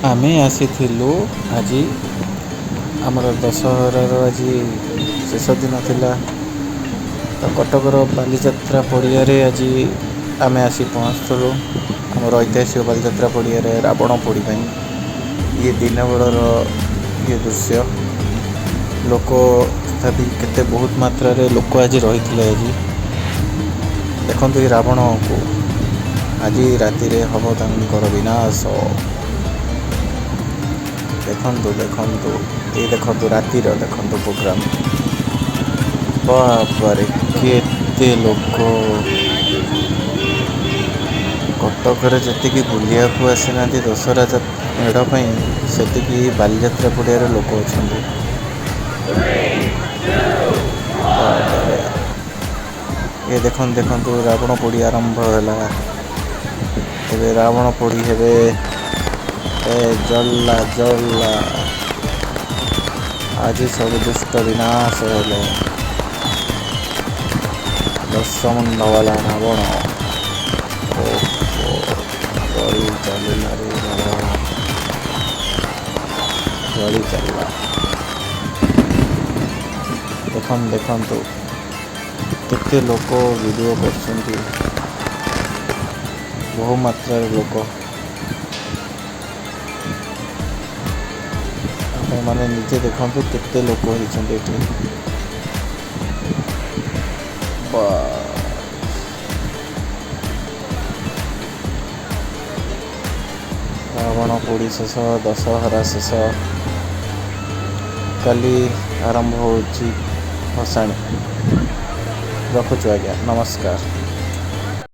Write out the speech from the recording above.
ଆମେ ଆସିଥିଲୁ ଆଜି ଆମର ଦଶହରାର ଆଜି ଶେଷ ଦିନ ଥିଲା। ତ କଟକର ବାଲିଯାତ୍ରା ପଡ଼ିଆରେ ଆଜି ଆମେ ଆସି ପହଞ୍ଚିଥିଲୁ, ଆମର ଐତିହାସିକ ବାଲିଯାତ୍ରା ପଡ଼ିଆରେ ରାବଣ ପୋଡ଼ି ପାଇଁ। ଇଏ ଦିନବେଳର ଇଏ ଦୃଶ୍ୟ। ଲୋକ ତଥାପି କେତେ ବହୁତ ମାତ୍ରାରେ ଲୋକ ଆଜି ରହିଥିଲେ। ଆଜି ଦେଖନ୍ତୁ ଏଇ ରାବଣକୁ, ଆଜି ରାତିରେ ହବ ତାଙ୍କର ବିନାଶ। ଦେଖନ୍ତୁ ଦେଖନ୍ତୁ, ଏଇ ଦେଖନ୍ତୁ, ରାତିର ଦେଖନ୍ତୁ ପ୍ରୋଗ୍ରାମ। ବାପରେ, କେତେ ଲୋକ! କଟକରେ ଯେତିକି ବୁଲିବାକୁ ଆସିନାହାନ୍ତି ଦଶହରା ମେଢ଼ ପାଇଁ, ସେତିକି ବାଲିଯାତ୍ରା ପଡ଼ିଆରେ ଲୋକ ଅଛନ୍ତି। ବାପରେ! ଏ ଦେଖନ୍ତୁ ଦେଖନ୍ତୁ, ରାବଣ ପୋଡ଼ି ଆରମ୍ଭ ହେଲା। ଏବେ ରାବଣ ପୋଡ଼ି ହେବେ। ଏ ଜଳିଲା ଜଳିଲା। ଆଜି ସବୁ ଦୁଷ୍ଟ ବିନାଶ ହେଲେ। ଦଶ ମୁଣ୍ଡ ବାଲା ରାବଣ। ଓହୋ, ଜଳି ଚାଲିଲା ରେ ବାବା, ଜଳି ଚାଲିଲା। ଦେଖନ୍ତୁ ଦେଖନ୍ତୁ, କେତେ ଲୋକ ଭିଡ଼ିଓ କରୁଛନ୍ତି। ବହୁ ମାତ୍ରାରେ ଲୋକ। ଆପଣମାନେ ନିଜେ ଦେଖନ୍ତୁ କେତେ ଲୋକ ହେଇଛନ୍ତି ଏଠି। ବାସ୍, ରାବଣ ପୋଡ଼ି ଶେଷ, ଦଶହରା ଶେଷ। କାଲି ଆରମ୍ଭ ହେଉଛି ଭସାଣି। ରଖୁଛୁ ଆଜ୍ଞା, ନମସ୍କାର।